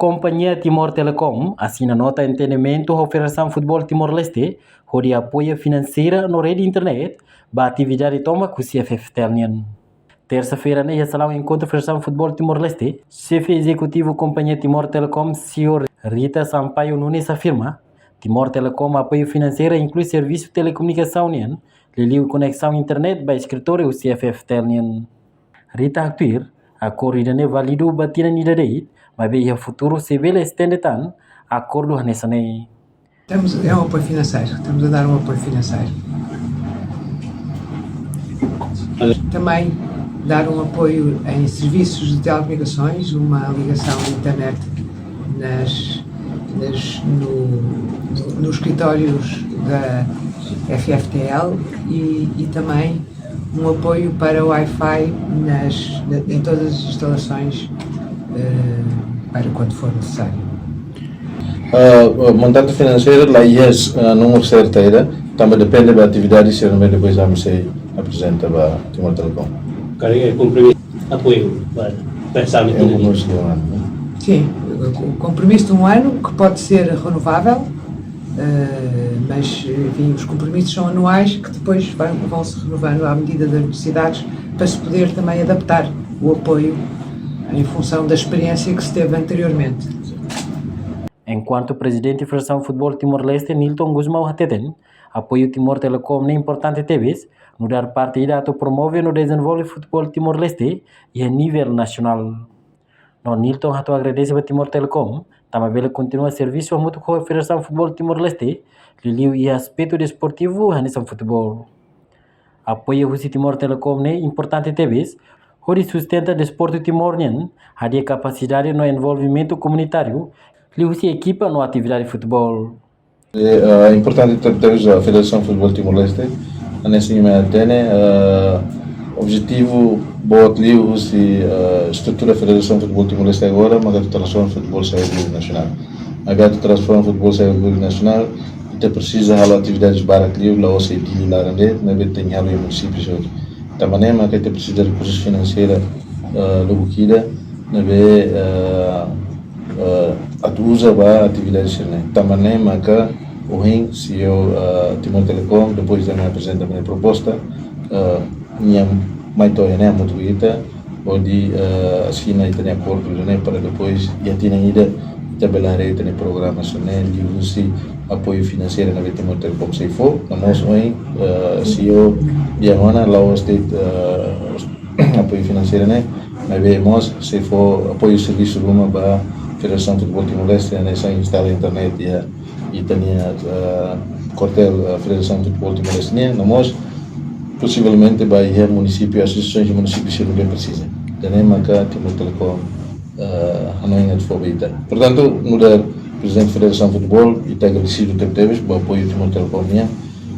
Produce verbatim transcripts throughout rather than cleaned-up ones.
Kompañia Timor Telecom asina nota entendimentu ho Federasaun Futeból Timor-Leste hodi apoiu finanseira no rede internet ba atividade tomak husi F F T L nian. Tersa-feira ne'e iha salaun enkontru Federasaun Futeból Timor-Leste, xefe ezekutivu Kompañia Timor Telecom, señór Rita Sampaio Nunes afirma, Timor Telecom apoiu finanseira inklui servisu telekomunikasaun nian, liuliu koneksaun internet ba eskritóriu husi F F T L nian. Rita haktuir, akordu ida-ne'e válidu ba tinan ida de'it, maibé iha futuru sei bele estende tan akordu hanesan ne'e. Temos, é um apoio financeiro, estamos a dar um apoio financeiro. Também dar um apoio em serviços de telecomunicações, uma ligação de internet nas, nas, no, no, nos escritórios da F F T L e, e também um apoio para o Wi-Fi nas, na- em todas as instalações, eh, para quando for necessário. Ah, montante finanseira la iha, ah, númeru sertu ida, tanba depende ba atividade, se não depois vamos sei aprezenta ba Timor Telecom. Karik kompromisu apoiu ba, ba essa É um medida. Compromisso de um ano, né? Sim, o compromisso de um ano que pode ser renovável, eh, mas, enfim, os compromissos são anuais que depois vão, vão se renovando à medida das necessidades para se poder também adaptar o apoio em função da experiência que se teve anteriormente. Enkuantu Prezidente Federasaun Futeból Timor-Leste, Nilton Gusmão hateten, apoiu Timor Telecom ne'e importante tebes, nu'udar parte ida atu promove no dezenvolve futeból Timor-Leste iha nivel nasionál. No Nilton hato'o agradese ba Timor Telecom, tanba bele kontinua servisu hamutuk ho Federasaun Futeból Timor-Leste, liuliu iha aspetu desportivu hanesan futeból. Apoiu husi Timor Telecom ne'e importante tebes, hodi sustenta desportu Timor nian, hadi'a kapasidade no envolvimentu komunitáriu, liuhusi ekipa no atividade futeból. É, ah, importante ter, ter a Federação Futebol Timor-Leste, hanesan imi hatene, ah, objetivu boot liuhusi, ah, estrutura Federação Futebol Timor-Leste agora, maka atu transforma futeból sai grupu nasionál. Maka atu transforma futeból sai grupu nasionál, ita presiza halo atividades barak liu, la'ós iha Dili laran de'it, maibé tenke halo iha munisípiu hotu. Tanba ne'e maka ita presiza rekursu finanseira, ah, lubuk ida, ne'ebé, ah, ah, atu uza ba atividade sira-ne'e. Tanba ne'e maka ohin C E O, ah, Timor Telecom, depois de aprezenta nia proposta, ah, nia mai to'o iha ne'e hamutuk ho ita, hodi, ah, asina ita-nia akordu ida-ne'e para depois iha tinan ida ita bele haree ita-nia programa sira-ne'e, liuhusi apoiu finanseira ne'ebé Timor Telecom sei fó, no mós ohin, ah, C E O dehan ona la'ós de'it, ah, apoiu finanseira ne'e, maibé mós sei fó apoiu servisu ruma ba Federasaun Futeból Timor-Leste, hanesan instala internet iha ita-nia, ah, kuartél, ah, Federasaun Futeból Timor-Leste nian, no mós posivelmente ba iha munisípiu, asosiasaun de munisípiu sira ne'ebé presiza. Ida-ne'e maka Timor Telecom, ah, hanoin atu fó ba ita. Portantu, nu'udar Prezidente Federasaun Futeból, ita agradesidu tebetebes ba apoiu Timor Telecom nian.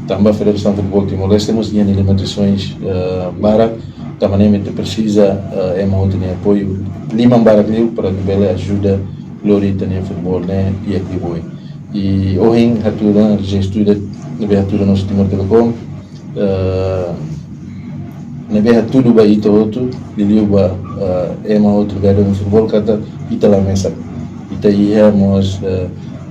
Tanba Federasaun Futeból Timor-Leste mós iha limitasaun, eh, barak, tanba ne'e ita presiza, eh, ema hotu nia apoiu liman barak liu para atu bele ajuda lori ita-nia futeból ne'e iha Kiboi. I ohin hatudu, jestu ida ne'ebé hatudu husi Timor Telecom, eh, ne'ebé hatudu ba ita hotu, liuliu ba, eh, ema hotu ligadu ho futeból katak ita la mesak. Ita iha mós, eh,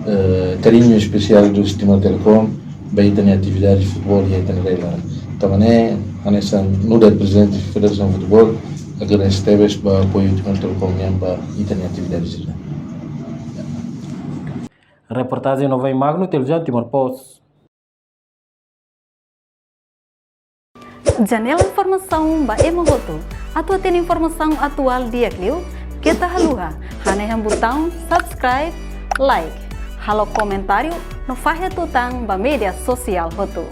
eh, kariñu espesiál husi Timor Telecom ba ita-nia atividade futeból iha ita-nia rai-laran. Tanba ne'e, hanesan nu'udar Prezidente Federasaun Futeból, agradese tebes ba apoiu Timor Telecom nian ba ita-nia atividade sira. Reportajen Novain Magno, Televizaun Timor Post. Janela informasaun ba ema hotu. Atu hatene informasaun atuál di'ak liu, keta haluha hanehan butaun subscribe, like, halo komentáriu no fahe tutan ba média sosiál hotu.